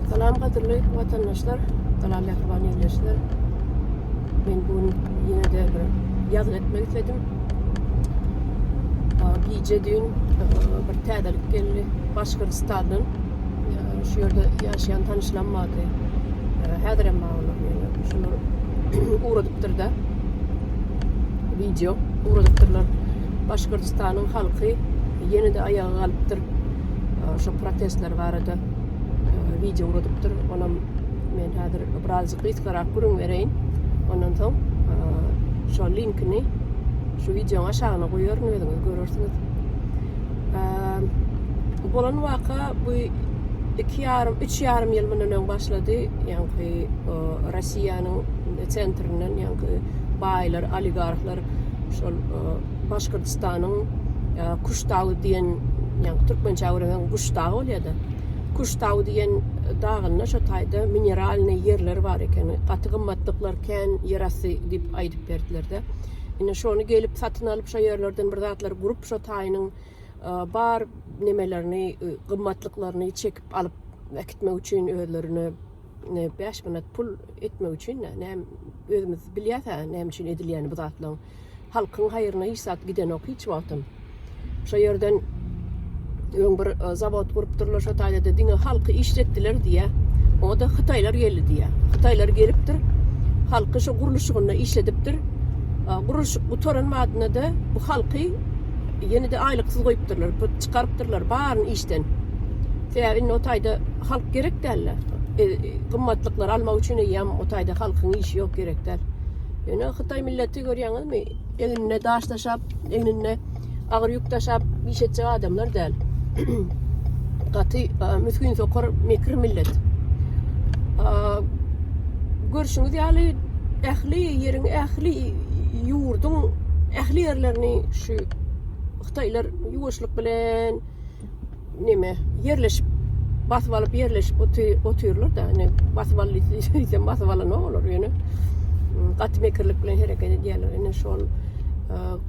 Salam gadyrly watandaşlar, salam mähriban ildeşler. Men bu gün ýene-de bir ýazgy etmek isledim. Gije düýn bir täzelik geldi Başgyrdystandan. Şu ýerde ýaşaýan tanyşlam bardy. Häzirem bar olar ýöne şolar ugradypdyr-da. Wideo ugradypdyrlar. Başgyrdystanyň halky ýene-de aýaga galypdyr. Şo protestler barada wideo ugradypdyr. Onam men häzir birazjyk gysgarak gürrüň bereýin. Ondan soň şo linkini şu wideoň aşagyna goýaryn, özüňiz görersiňiz. Bolan waka bu iki ýarym, üç ýarym ýyl mundan öň başlady. Ýaňky Rossiýanyň sentrinden ýaňky baýlar, oligarhlar şol Başgyrdystanyň Kuştaw diýen, ýaňky türkmençä öwrenseň Guş dagy bolýar-da. Kuştaw diýen dagynda şo taýda mineralnyý ýerler bar ekeni. Gaty gymmatlyklar kän ýerasty diýip aýdyp berdiler-de. Indi şony gelip satyn alyp şo ýerlerden bir zatlar gurup şo taýynyň bar nemelerini, gymmatlyklaryny çekip alyp äkitmek üçin özlerine 5 manat pul etmek üçin näme özümiz bilýäs-ä näme üçin edilýäni bu zatlaryň. Halkyň haýryna hiç zat gidenok hiç wagtam. Şo ýerden öň bir e, zawod gurupdyrlar şo taýda diňe halky işletdiler diýä. Oňa-da hytaýlar geldi diýä. Hytaýlar gelipdir. Halky şo gurluşygynda işledipdir. E, gurluşyk gutaran badyna-da bu halky ýene-de aýlyksyz goýupdyrlar. Bu çykarypdyrlar baryny işden. Sebäbi indi o taýda halk gerek däl-de. E, gymmatlyklary almak üçin eýýäm o taýda halkyň işi ýok gerek däl. Ýöne hytaý milleti görýäňizmi, egninde daş daşap, egninde agyr ýük daşap iş etjek adamlar däl. Gaty misgin sokar mekir millet. Görşüňiz ýaly ähli ýeriň, ähli ýurduň ähli ýerlerini şu hytaýlar ýuwaşlyk bilen neme ýerleşip basyp alyp ýerleşip otyrlar da ine basyp aldy diýsem basyp alanok olar ýöne gaty mekirlik bilen hereket edýärler ine şol e,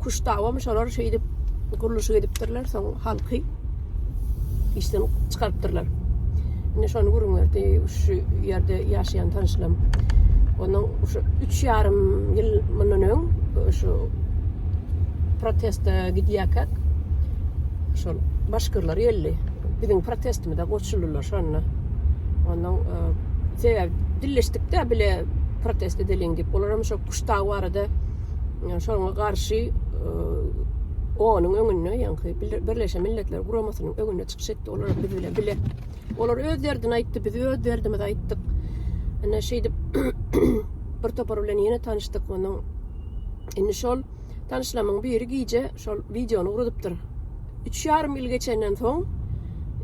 kuştawam şolar şeýdip gurluşyk edipdirler soň halky işden çykarypdyrlar ine şony gürrüň berdi şu ýerde ýaşaýan tanyşlarym ondan şu üç ýarym ýyl mundan öň şu proteste gidýärkäk şol başgyrlar geldi. Biziň protestimize goşuldylar şonda. Ondan e, sebäbi dilleşdik-de bile protest edeliň diýip. Olar hem şo Kuşdag barada e, şoňa garşy e, OON-yň öňünde, ýaňky Birleşen Milletler Guramasynyň öňünde çykyş etdi. Olar biz bilen bile. Olar öz derdini aýtdy, biz öz derdimizi aýtdyk. Ine şeýdip bir topar bilen ýene tanyşdyk. Onuň indi şol Tanyşlarymyň biri gije şol wideony ugradypdyr. Üç ýarym ýyl geçenden soň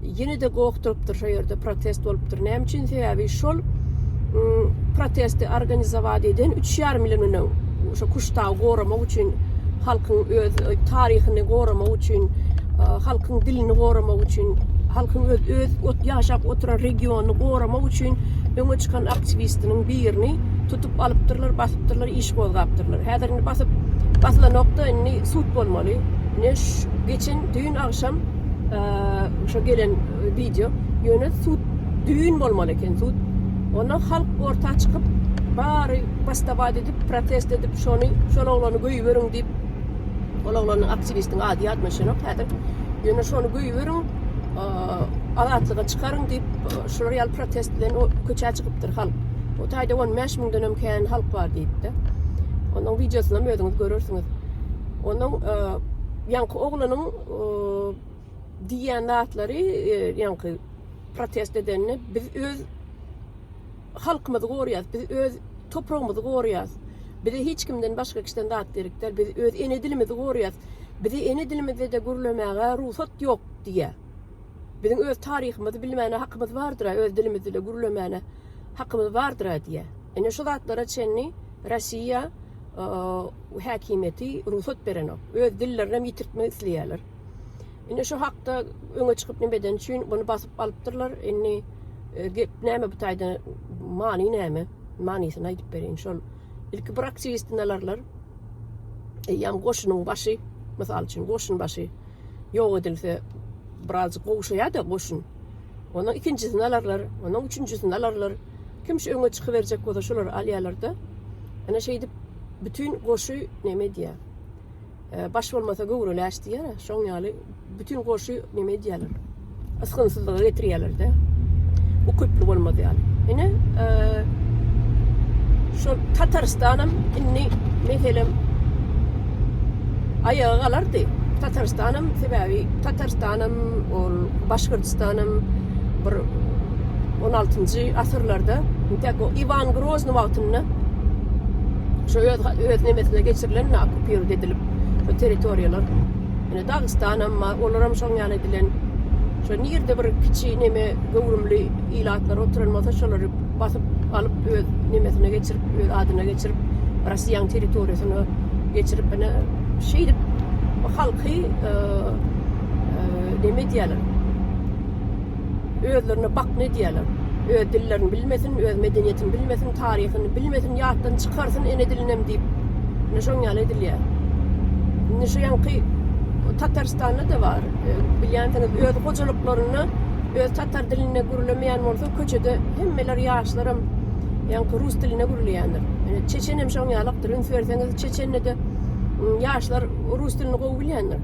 ýene-de goh turupdyr şo ýerde protest bolupdyr. Näme üçin? Sebäbi şol protesti organizowat eden üç ýarym ýyl öň şo Kuştagy goramak üçin halkyň öz e, taryhyny goramak üçin e, halkyň dilini goramak üçin halkyň öz öz ýaşap oturan regionyny goramak üçin öňe çykan aktiwistiniň birini tutup alypdyrlar, basypdyrlar, iş gozgapdyrlar. Häzir indi basyp basylanokda indi sud bolmaly. Ine geçen düýn agşam şo gelen wideo. Ýöne sud düýn bolmaly eken sud. Onda halk orta çykyp bary bastabat edip, protest edip şony şol oglany goýberiň diýip ol oglanyň aktiwistiň ady ýadyma düşenok häzir. Ýöne şony goýberiň, azatlyga çykaryň diýip şular ýaly protest bilen köçä çykypdyr halk. O taýda 15 müňdenem kän halk bar diýipdi. Onuň wideosyny hem özüňiz görersiňiz. Onuň e, ýaňky oglanyň e, diýýän zatlary e, ýaňky protest edenini biz öz halkymyzy gorýas, biz öz topragymyzy gorýas. Bize hiç kimden başga kişiden zat gerek däl. Biz öz ene dilimizi gorýas. Bize ene dilimizde de gürlemäge rugsat ýok diýýär. Biziň öz taryhymyzy bilmäne hakymyz bardyr-a, öz dilimizde gürlemäne hakymyz bardyr-a diýýär. Ine şu zatlara çenli Rossiýa häkimiýeti rugsat berenok. Öz dillerinem ýitirtmek isleýärler. Ine şu hakda öňe çykyp neme eden üçin bunu basyp alypdyrlar. Indi e, gep näme bu taýda many näme? Manysyny aýdyp bereýin. Şol ilki bir aktiwistini alarlar. Eýýäm goşunyň başy, mysal üçin goşun başy ýok edilse birazjyk gowşaýar-da goşun. Ondan ikinjisini alarlar, ondan üçünjisini alarlar. Kim şu öňe çykyberjek bolsa şolary alýarlar-da. Ene şeýdip bütin goşy neme edýär. E, baş bolmasa göwre läş diýýär, şoň ýaly bütin goşy neme edýärler. Ysgynsyzlyga getirýärler-de. Ukyply bolmaz ýaly. Ine, e, şol Tatarstanam indi meselem aýaga galardy. Tatarstanam sebäbi Tatarstanam ol Başgyrdystanam bir 16-njy asyrlarda entek o Iwan Grozny wagtynda şu öz öz nemesine geçirilen okkupirowat edilip şu territoriýalar. Ine Dagystanam bar, olaram şoň ýaly edilen. Şo nirde bir kiçi neme göwrümli ilatlar oturan bolsa şolary basyp alyp öz nemesine geçirip, öz adyna geçirip, Rossiýanyň territoriýasyna geçirip ine şeýdip halky e, e, neme edýärler. Özlerine bakna edýärler. Öz dillerini bilmesin, öz medeniýetini bilmesin, taryhyny bilmesin, ýatdan çykarsyn ene dilinem diýip. Ine şoň ýaly edilýär. Indi şu ýaňky Tatarystanda-da bar. E, bilýänsiňiz, öz hojalyklarynda öz tatar dilinde gürlemeýän bolsa, köçede hemmeler ýaşlaram ýaňky rus dilinde gürleýändir. Ine çeçen hem şoň ýalakdyr. Üns berseňiz, çeçende-de ýaşlar rus dilini gowy bilýändir.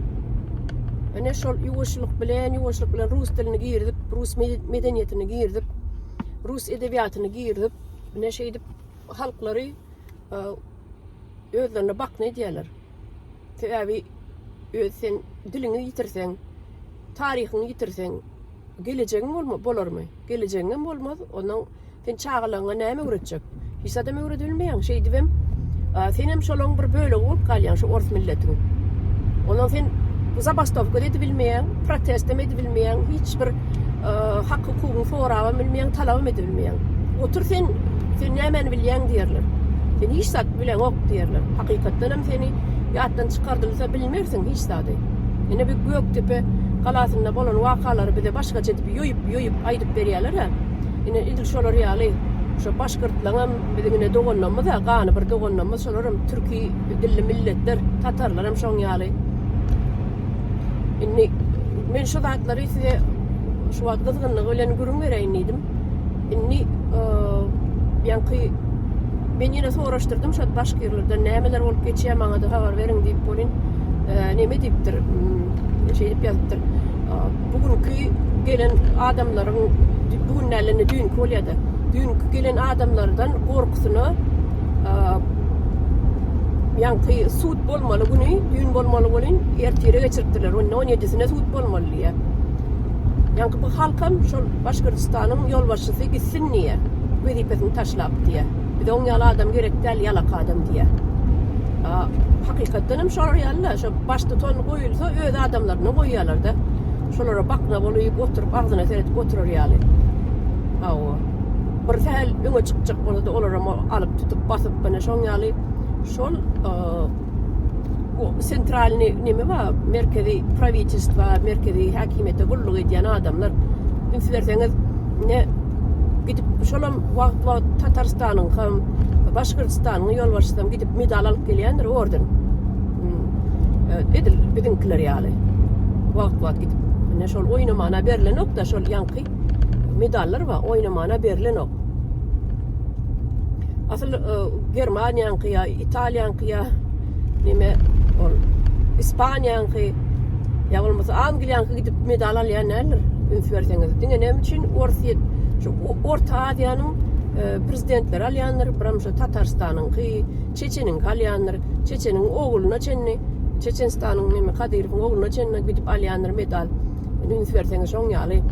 Ine şol ýuwaşlyk bilen, ýuwaşlyk bilen rus dilini girizip, rus medeniýetini girizip, rus edebiýatyny girizip, ine şeýdip halklary e, özlerine bakna edýärler. Sebäbi öz sen diliňi ýitirseň, taryhyňy ýitirseň, gelejegiň bolma, bolarmy? Gelejegiňem bolmaz. Ondan Sen çagalaryňa näme öwretjek? Hiç zadam öwredibilmeýäň. Şeýdibem senem şolaň bir bölegi bolup galýaň, şu ors milletiň. Ondan sen zabastowka edibilmeýäň, protestem edibilmeýäň, hiç bir hak hukugyňy sorabam bilmeýäň, talabam edibilmeýäň. Otur sen, sen nämäni bilýäň diýerler. Sen hiç zat bileňok diýerler. Hakykatdan hem seni ýatdan çykardylsa bilmersiň hiç zady. Ine bir Gökdepe galasynda bolan wakalary bize başgaça edip ýoýup, ýoýup aýdyp berýärler-ä. Ine edil şolar ýaly şo başgyrtlaňam biziň ine doganlarymyz-a, gany bir doganlarymyz, şolaram türki dilli milletler, tatarlaram şoň ýaly. Indi men şu zatlary size şu wagt gyzgynlygy bilen gürrüň bereýin diýdim. Indi ýaňky men ýene soraşdyrdym şo başgyrlardan nämeler bolup geçýär maňa-da habar beriň diýip welin neme diýipdir, şeýdip ýazypdyr. Bu günki gelen adamlaryň bu gün däl indi düýnki bolýada. Düýnki gelen adamlardan gorkusyna ýaňky sud bolmaly güni düýn bolmaly welin ertire geçiripdirler. Indi 17-sine sud bolmaly diýýär. Ýaňky bu halkam şol Başgyrdystanyň ýolbaşçysy gitsin diýýär. Wezipesini taşlap diýýär. Bize oň ýaly adam gerek däl, ýalaka adam diýýär. Hakykatdan hem şolar ýaly-da, şo baştutan goýulsa öz adamlaryny goýýarlar-da. Şolara bakna bolup oturyp agzyna seredip oturar ýaly. Hawa. Bir sähel öňe çykjak bolsa-da olaram alyp tutup basyp ine şoň ýaly şol sentralny neme bar merkezi prawitelstwa merkezi häkimiýete gulluk edýän adamlar üns berseňiz ne gidip şolam wagt wagt Tatarstanyňkam Başgyrtystanyň ýolbaşçysam gidip medal alyp gelýändir orden. Edil biziňkiler ýaly. Wagt-wagt gidip. Ine şol oýnamana berlenok-da şol ýaňky medallar bar, oýnamana berlenok. Asyl e, Germaniýaňky ýa Italiýaňky ýa neme ol Ispaniýaňky ýa bolmasa Angliýaňky gidip medal alýan däldir. Üns berseňiz. Diňe näme üçin Orsýet şu Orta Aziýanyň e, prezidentleri alýandyr, biram şu Tatarstanyňky, Çeçeniňki alýandyr. Çeçeniň ogluna çenli, Çeçenistanyň neme Kadyrowyň ogluna çenli gidip alýandyr medal. Indi üns berseňiz şoň ýaly.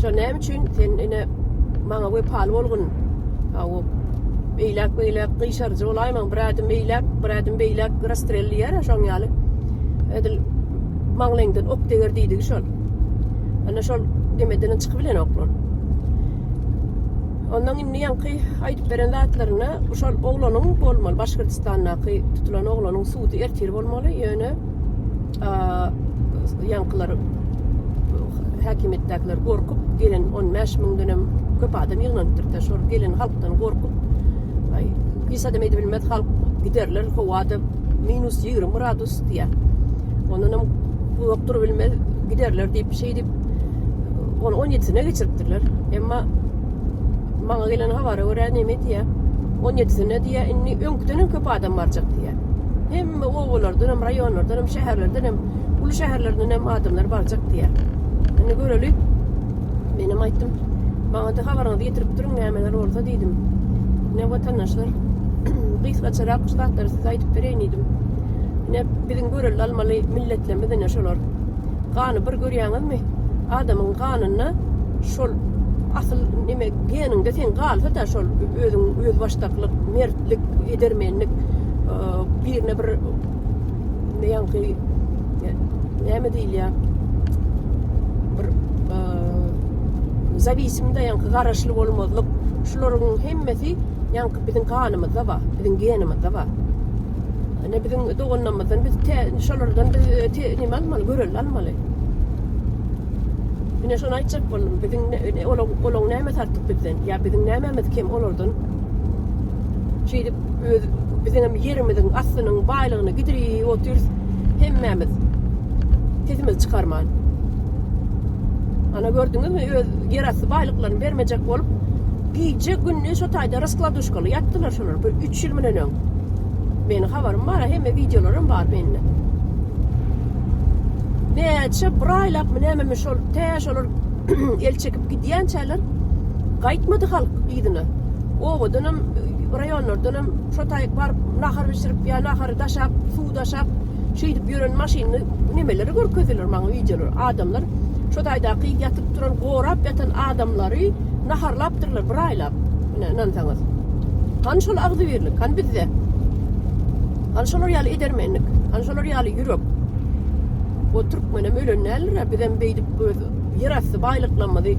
Şo näme üçin sen ine maňa wepaly bolgun. Hawa. Beýläk beýläk gyşaryjy bolaýmaň, bir ädim beýläk, bir ädim beýläk rastrel diýýär şoň ýaly. Edil maňlaýyňdan ok deger diýdigi şol. Ana şol demeden çykyp bilenoklar. Ondan indi ýaňky aýdyp beren zatlaryna şol oglanyň bolmaly Başgyrdystandaky tutulan oglanyň sudy ertir bolmaly ýöne ýaňkylar häkimiýetdäkiler gorkup gelen 15 müňdenem köp adam ýygnanypdyr-da şol gelen halkdan gorkup aý hiç adam edibilmez halk giderler howada minus 20 gradus diýýär. Ondanam uzak durubilmez giderler diýip şeýdip. Ony 17-sine geçiripdirler. Emma maňa gelen habara görä neme diýýär? 17-sine diýýär, indi öňküden hem köp adam barjak diýýär. Hemme obalardan hem, raýonlardan hem, şäherlerden hem, uly şäherlerden hem adamlar barjak diýýär. Indi göreli. Menem aýtdym. Maňa-da habaryňyzy ýetirip duruň, nämeler bolsa diýdim. Ine watandaşlar, gysgaçarak şu zatlary size aýdyp bereýin diýdim. Ine biziň görelde almaly milletlerimiz ine şolar. Gany bir görýäňizmi? Adamyň ganynda şol asyl neme geniňde sen galsa-da şol özüň özbaşdaklyk, mertlik, edermenlik, birine bir ýaňky näme diýilýär? Bir zawisimde ýaňky garaşly bolmazlyk, şularyň hemmesi ýaňky biziň ganymyzda bar, biziň genimizde bar. Ine biziň doganlarymyzdan biz te, şolardan biz e, te, neme almaly, görelde almaly. Ine şony aýtjak boldum. Biziň olaň olaň näme artyk bizden? Ýa biziň nämämiz kem olardan? Şeýdip öz biziň hem ýerimiziň aslynyň baýlygyny gidirip otyrys hemmämiz. Sesimizi çykarman. Ana gördüňizmi öz ýerasty baýlyklaryny bermejek bolup gije gündiz şo taýda raskladuşkaly ýatdylar şolar bir 3 ýyl mundan öň. Meniň habarym bar, hemme wideolarym bar mende. Näçe bir aýlapmy nämemi şol tä şolar el çekip gidýänçäler gaýtmady halk yzyna. Obadanam, raýonlardanam şo taýyk baryp nahar bişirip ýa nahary daşap, suw daşap şeýdip ýören maşynly nemeleri görkezdiler maňa wideolar. Adamlar şo taýdaky ýatyp duran, gorap ýatan adamlary naharlapdyrlar bir aýlap. Ine ynansaňyz. Hany şol agzybirlik, hany bizde? Hany şolar ýaly edermenlik, hany şolar ýaly ýürek? O türkmenem ölen däldir-ä, bizem beýdip öz ýerasty baýlyklarymyzy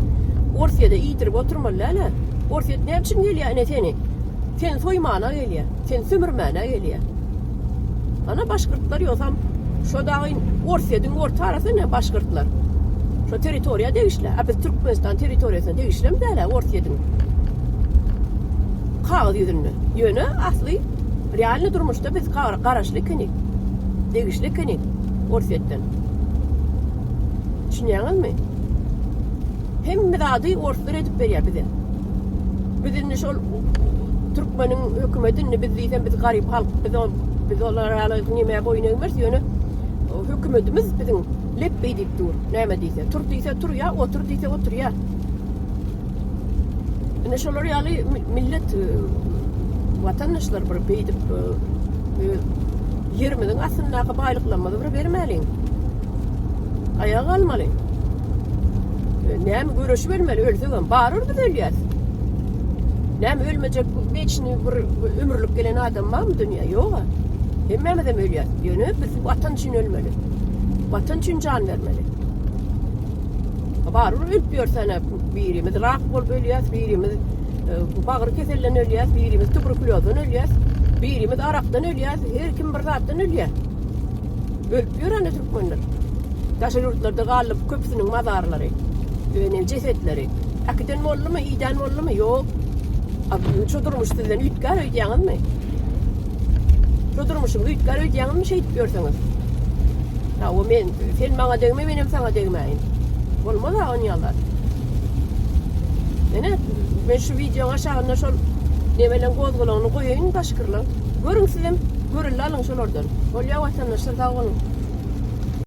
Orsýede iýdirip oturmaly däl-ä. Orsýet näme üçin gelýär ine seni? Seni soýmana gelýär, seni sömürmäne gelýär. Ana başgyrtlar ýogsam şo dagy Orsýediň orta arasy ine başgyrtlar. Şo territoriýa degişli. A biz Türkmenistan territoriýasyna degişlem däl-ä Orsýediň. Kagyz ýüzünde. Ýöne asly realny durmuşda biz garaşly ekenik. Degişli ekenik Orsýetden. Düşünýäňizmi? Hemme zady orslar edip berýär bize. Biz indi şol türkmeniň hökümeti indi biz diýsem biz garyp halk biz biz olar ýaly nämä boýun egmeris ýöne hökümetimiz biziň lepbeý diýip dur. Näme diýse, tur diýse turýar, otur diýse oturýar. Ine şolar ýaly millet e, watandaşlar bir beýdip e, e, ýerimiziň astyndaky baýlyklarymyzy bir bermäliň. Aýaga galmaly. Näme göreşibermeli ölsegem barybir biz ölýäs. Näme ölmejek weçni bir ömürlik gelen adam barmy dünýä? Ýok-a. Hemmämizem ölýäs. Ýöne biz watan üçin ölmeli. Watan üçin jan bermeli. Barybir ölüp ýörsene birimiz rak bolup ölýäs, birimiz e, bagyr keselden ölýäs, birimiz tuberkulýozdan ölýäs, birimiz arakdan ölýäs, her kim bir zatdan ölýär. Ölüp ýör ana türkmenler. Daşary ýurtlarda galyp köpüsiniň mazarlary, ýöne jesetleri. Äkiden boldumy, iýdän boldumy? Ýok. A şu durmuş sizden üýtgär öýdýäňizmi? Şu durmuşyňyz üýtgär öýdýäňizmi şeýdip ýörseňiz? Ha, o men, sen maňa degme, menem saňa degmäýin. Bolmaz ha on ýaly zat. Ene, men şu wideoň aşagynda şol nemeleň gozgalaňyny goýaýyn başkyrlaň. Görüň sizem, görelde alyň şolardan. Bolýa watandaşlar sag boluň.